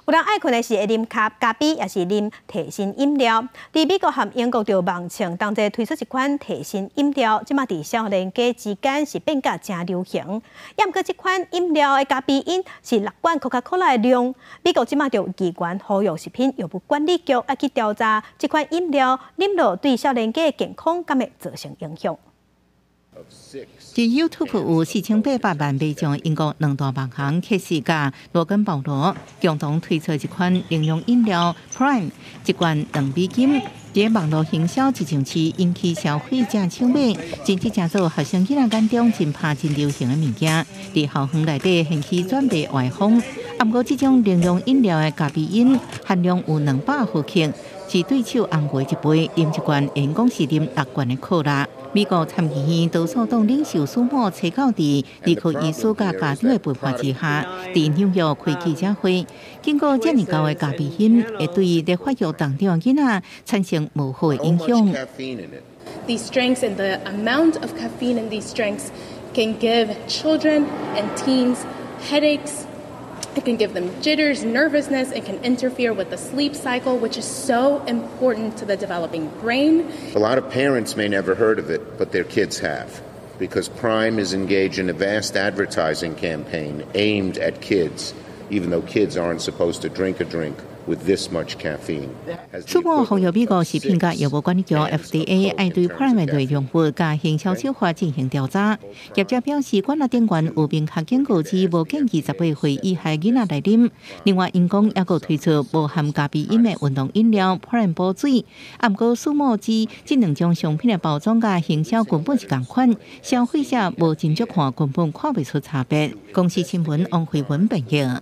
有人愛睏的是會啉咖啡，抑是啉提神飲料。佇美國和英國就網稱同齊推出一款提神飲料，這馬佇少年家之間是變甲誠流行。猶毋過這款飲料的咖啡因是六罐可卡可樂的量。美國這馬就議員呼籲食品藥物管理局愛去調查這款飲料飲落對少年家的健康敢會造成影響。佇 YouTube 有4800萬買帳，英國兩大網紅克西佮羅根保羅共同推出一款能量飲料 Prime，一罐2美金。佇網路行銷一上市，引起消費者搶買，甚至成做學生囡仔眼中真拍真流行的物件。佇校園內底掀起轉賣歪風。啊，毋過這種能量飲料的咖啡因含量有200毫克，是對手紅牛的一倍，啉一罐會當講是啉六罐的可樂。美國參議院多數黨領袖舒默揣九佇兒科醫師佮家長的陪伴之下，佇紐約開記者會，警告遮爾高的咖啡因會對咧發育當中的囡仔產生無好的影響。 These drinks and the amount of caffeine in these drinks can give children and teens headaches. It can give them jitters, nervousness. It can interfere with the sleep cycle, which is so important to the developing brain. A lot of parents may never heard of it, but their kids have, because Prime is engaged in a vast advertising campaign aimed at kids, even though kids aren't supposed to drink a drink with this much caffeine. 舒默呼籲美國食品佮藥物管理局 FDA 愛對 Prime 的內容物佮行銷手法進行調查。業者表示，罐仔頂懸有明確警告，指無建議18歲以下囡仔來啉。另外，𪜶講猶閣推出無含咖啡因的運動飲料 Prime 補水。啊，毋過舒默指這兩種商品的包裝佮行銷根本是仝款，消費者無斟酌看，根本看袂出差別。公視新聞王慧文編譯。